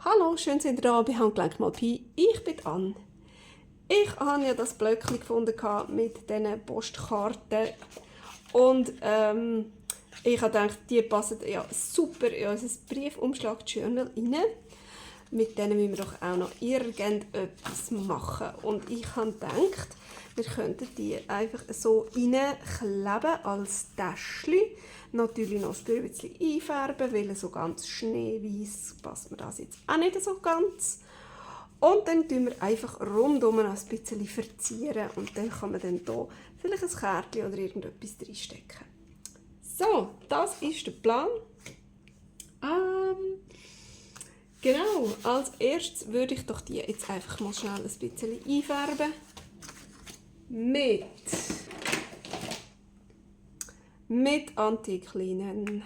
Hallo, schön sind ihr da bei Handgelenk mal Pi. Ich bin Anne. Ich habe ja das Blöckchen gefunden mit diesen Postkarten und ich habe gedacht, die passen ja super in unser Briefumschlag-Journal rein. Mit denen müssen wir doch auch noch irgendetwas machen. Und ich habe gedacht, wir könnten die einfach so reinkleben als Täschchen. Natürlich noch ein bisschen einfärben, weil so ganz schneeweiß passt mir das jetzt auch nicht so ganz. Und dann tun wir einfach rundum ein bisschen verzieren und dann kann man dann hier vielleicht ein Kärtchen oder irgendetwas reinstecken. So, das ist der Plan. Genau, als erstes würde ich doch die jetzt einfach mal schnell ein bisschen einfärben. Mit Antiklinen.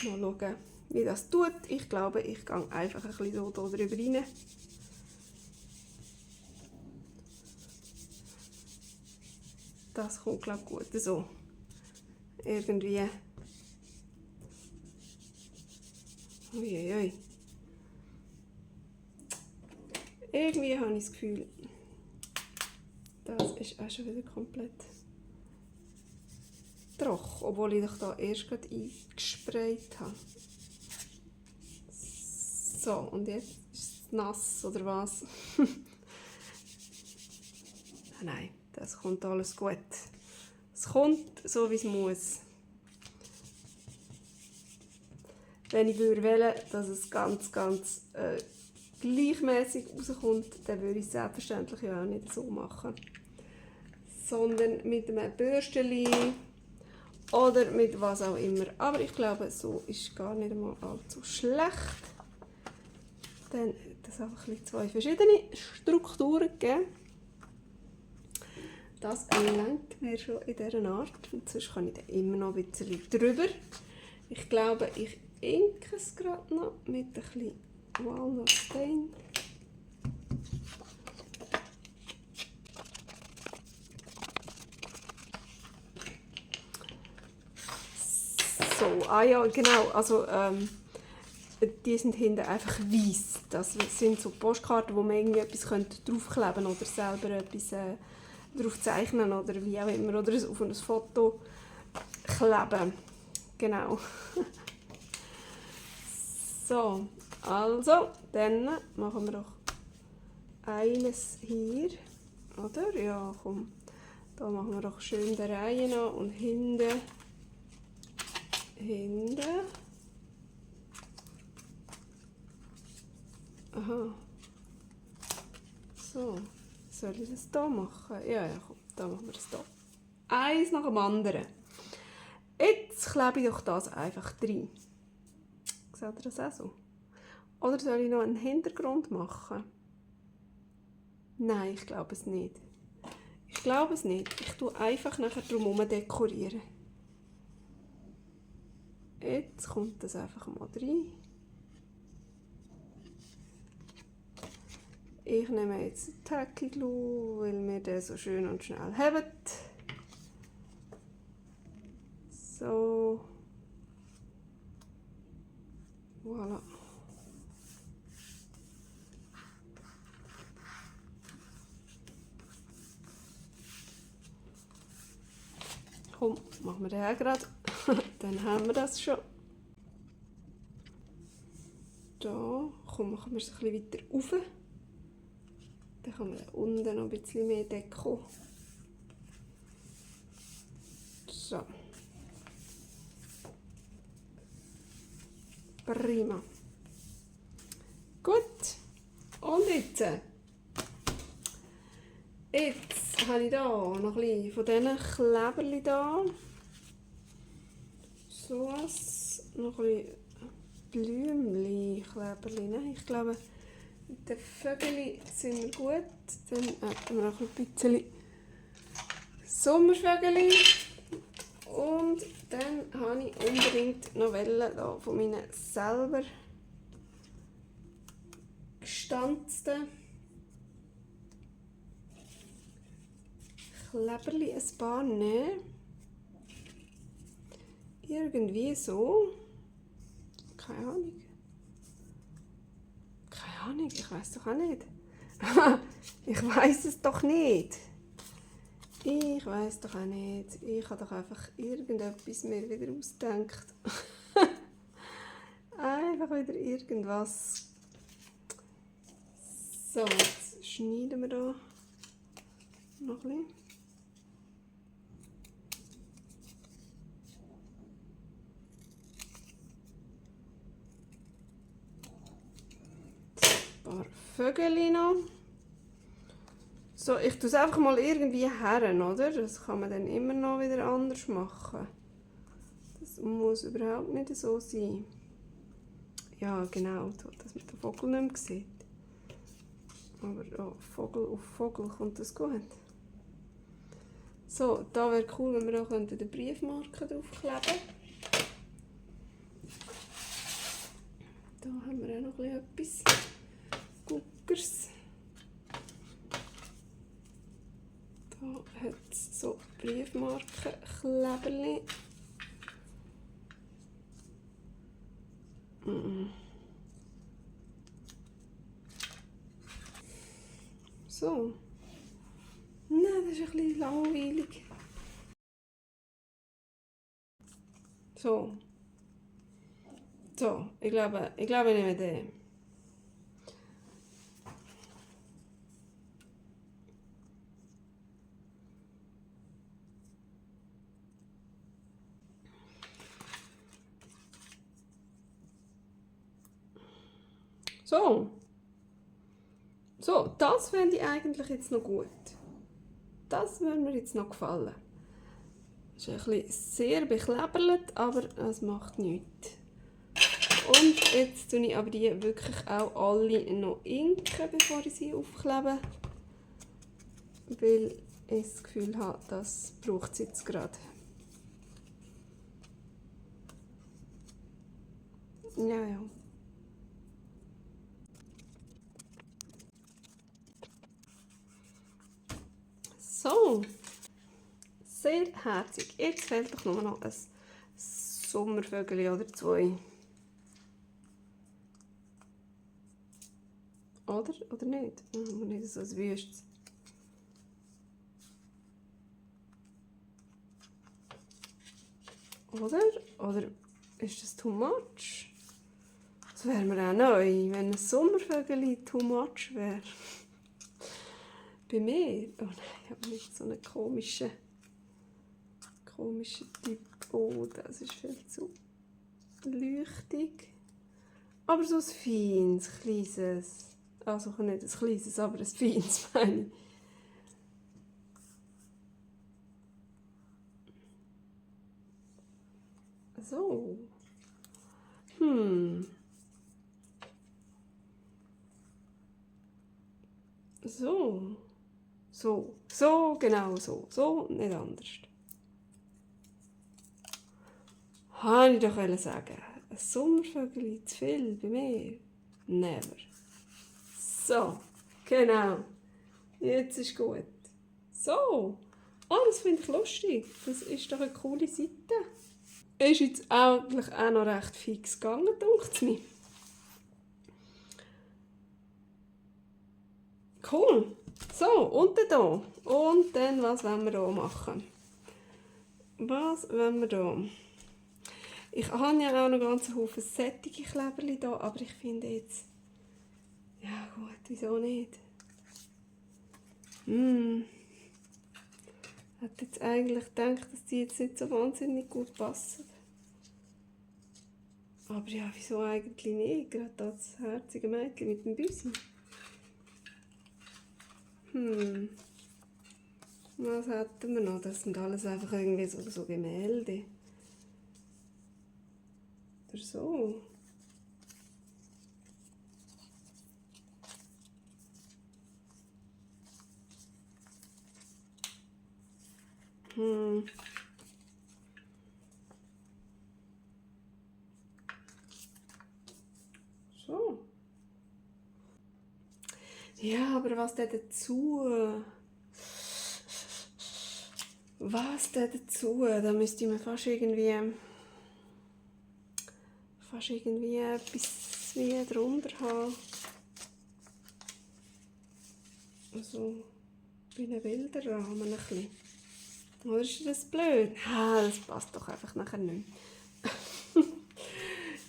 Mal schauen, wie das tut. Ich glaube, ich gehe einfach ein bisschen so drüber rein. Das kommt, glaube ich, gut so. Irgendwie. Uiuiui. Irgendwie habe ich das Gefühl, das ist auch schon wieder komplett trocken, obwohl ich doch da erst gerade eingesprayt habe. So, und jetzt ist es nass, oder was? Nein, das kommt alles gut. Es kommt so, wie es muss. Wenn ich wähle, dass es ganz gleichmäßig rauskommt, dann würde ich es selbstverständlich auch nicht so machen. Sondern mit einem Bürstchen oder mit was auch immer. Aber ich glaube, so ist gar nicht einmal allzu schlecht. Dann das einfach zwei verschiedene Strukturen geben. Das lenkt mir schon in dieser Art. Und sonst kann ich dann immer noch ein bisschen drüber. Ich glaube, ich inke es gerade noch mit ein bisschen Walnut Stain. So, ja, genau. Also, die sind hinten einfach weiss. Das sind so Postkarten, wo man irgendwie etwas draufkleben könnte oder selber etwas drauf zeichnen oder wie auch immer. Oder auf ein Foto kleben. Genau. So, also, dann machen wir doch eines hier. Oder? Ja, komm. Da machen wir doch schön die Reihe noch und hinten. Aha. So, soll ich das hier machen? Ja, komm, da machen wir das hier. Eins nach dem anderen. Jetzt klebe ich doch das einfach rein. Seht ihr das auch so? Oder soll ich noch einen Hintergrund machen? Nein, ich glaube es nicht. Ich tue einfach nachher drumherum dekorieren. Jetzt kommt das einfach mal rein. Ich nehme jetzt Tacky Glue, weil wir den so schön und schnell haben. So. Voilà. Komm, machen wir den gerade. Dann haben wir das schon. Da, komm, machen wir es ein bisschen weiter rauf. Dann kann man unten noch ein bisschen mehr Deko. So. Prima. Gut. Und jetzt habe ich hier noch ein bisschen von diesen Kleberchen da. So was. Noch ein bisschen Blümchen-Kleberchen. Nein, ich glaube, mit den Vögeln sind wir gut. Dann hätten wir noch ein bisschen Sommervögel. Und dann habe ich unbedingt noch da von meinen selber gestanzten Kleberli ein paar nehmen. Irgendwie so. Keine Ahnung. Ahnung, ich weiß doch auch nicht. Ich weiß es doch nicht. Ich weiß doch auch nicht. Ich habe doch einfach irgendetwas mir wieder ausgedacht. Einfach wieder irgendwas. So, jetzt schneiden wir da noch ein bisschen. Ein paar Vögel noch. So, ich tue es einfach mal irgendwie her, oder? Das kann man dann immer noch wieder anders machen. Das muss überhaupt nicht so sein. Ja, genau, dass man den Vogel nicht mehr sieht. Aber oh, Vogel auf Vogel kommt das gut. So, da wäre cool, wenn wir auch den Briefmarken draufkleben könnten. Da haben wir auch noch etwas Guckers. Da hat es so Briefmarkenkleberli. So. Nein, das ist ein bisschen langweilig. So. So, ich glaube, ich nehme den. So. So, das fände ich eigentlich jetzt noch gut. Das würde mir jetzt noch gefallen. Das ist ein bisschen sehr bekleberlet, aber das macht nichts. Und jetzt tue ich aber die wirklich auch alle noch inken, bevor ich sie aufklebe. Weil ich das Gefühl habe, das braucht es jetzt gerade. Ja, ja. So. Sehr herzig. Jetzt fehlt doch nur noch ein Sommervögel oder zwei. Oder nicht? Nicht so ein Wüstes. Oder ist das too much? Das wäre mir auch neu, wenn ein Sommervögel too much wäre. Bei mir? Oh nein, ich habe nicht so einen komischen Typ. Oh, das ist viel zu leuchtig. Aber so ein feines, kleines. Also nicht ein kleines, aber ein feines meine ich. So. So. So, genau so. So, nicht anders. Habe ich doch sagen. Ein Sommervögel zu viel bei mir? Never. So, genau. Jetzt ist gut. So. Das finde ich lustig. Das ist doch eine coole Seite. Ist jetzt eigentlich auch noch recht fix gegangen, denkt es mir. Cool. So, und dann hier. Und dann, was wollen wir hier machen? Was wollen wir hier? Ich habe ja auch noch ganz Haufen sättige Kleberli hier, aber ich finde jetzt... Ja gut, wieso nicht? Ich hätte jetzt eigentlich gedacht, dass die jetzt nicht so wahnsinnig gut passen. Aber ja, wieso eigentlich nicht? Gerade das herzige Mädchen mit dem Büsi. Was hätten wir noch? Das sind alles einfach irgendwie so Gemälde. Oder so. So. Ja, aber was denn dazu? Was denn dazu? Da müsste man fast irgendwie etwas wie drunter haben. Also bei einem Bilderrahmen ein bisschen. Oder ist das blöd? Ah, das passt doch einfach nachher nicht mehr.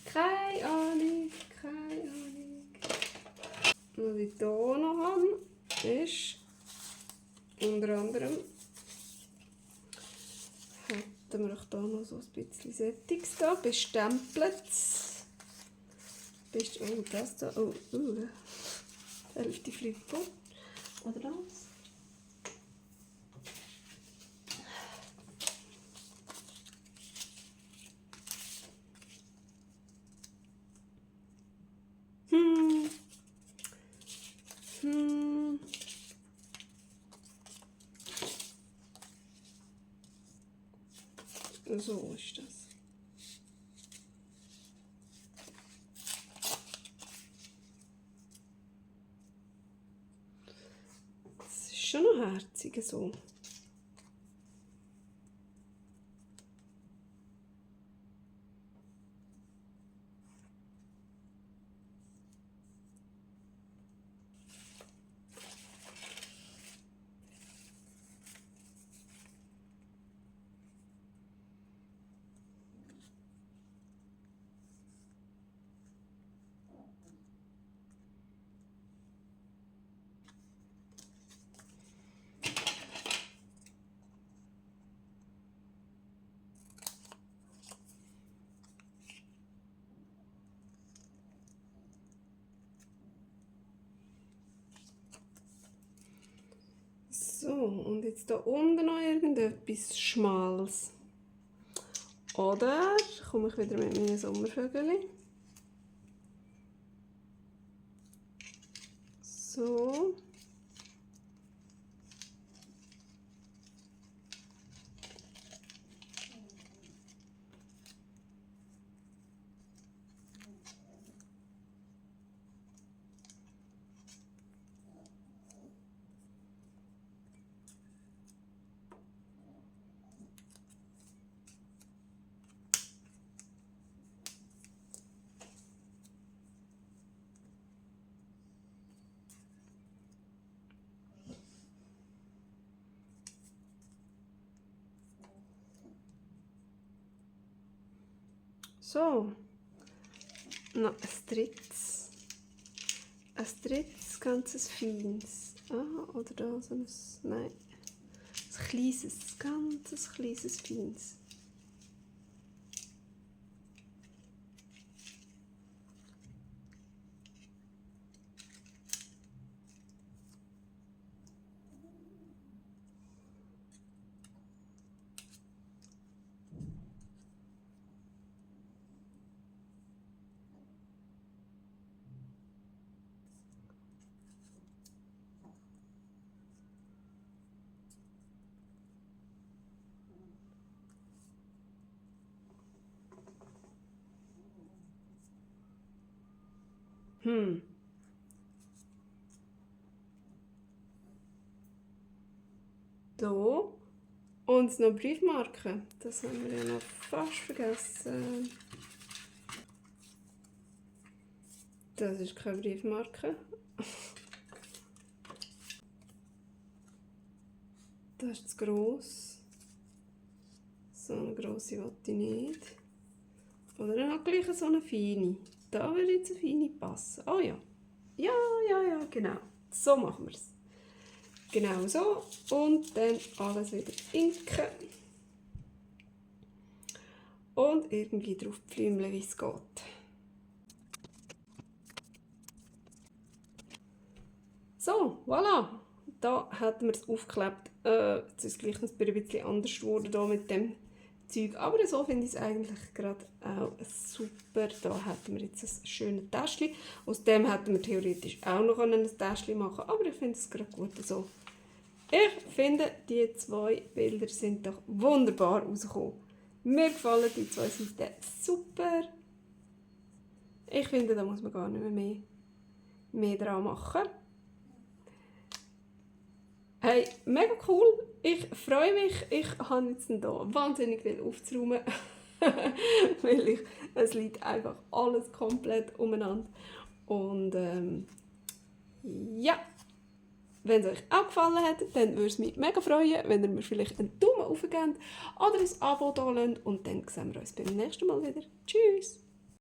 Keine Ahnung, keine Ahnung. Was ich hier noch habe, ist unter anderem hätten wir hier noch so ein bisschen Sättiges da, bestempelt. Oh, das da, die Hälfte fliegt gut. Oder das? So ist das. Das ist schon noch herzig so. So, und jetzt hier unten noch irgendetwas Schmales. Oder komme ich wieder mit meinen Sommervögeln. So. So, noch ein drittes. Ein drittes, ganzes Feines. Ah, oder da so ein, nein, ein kleines, ganzes kleines Feines. Hier. Und noch Briefmarken. Das haben wir ja noch fast vergessen. Das ist keine Briefmarke. Das ist zu gross. So eine grosse wollte ich nicht. Oder dann auch gleich so eine feine. Da würde jetzt eine feine passen. Oh ja. Ja, genau. So machen wir es. Genau so. Und dann alles wieder inken. Und irgendwie drauf pflümeln, wie es geht. So, voilà. Da hat man es aufgeklebt. Jetzt ist es gleich ein bisschen anders geworden hier mit dem Zeug. Aber so finde ich es eigentlich gerade auch super. Da hätten wir jetzt ein schönes Täschchen. Aus dem hätten wir theoretisch auch noch ein Täschchen machen können. Aber ich finde es gerade gut so. Ich finde, die zwei Bilder sind doch wunderbar rausgekommen. Mir gefallen die zwei Seiten super. Ich finde, da muss man gar nicht mehr dran machen. Hey, mega cool. Ich freue mich. Ich habe jetzt hier wahnsinnig viel aufzuräumen. Weil es liegt einfach alles komplett umeinander. Und ja, Wenn es euch auch gefallen hat, dann würde es mich mega freuen, wenn ihr mir vielleicht einen Daumen hoch gebt oder ein Abo da lasst. Und dann sehen wir uns beim nächsten Mal wieder. Tschüss!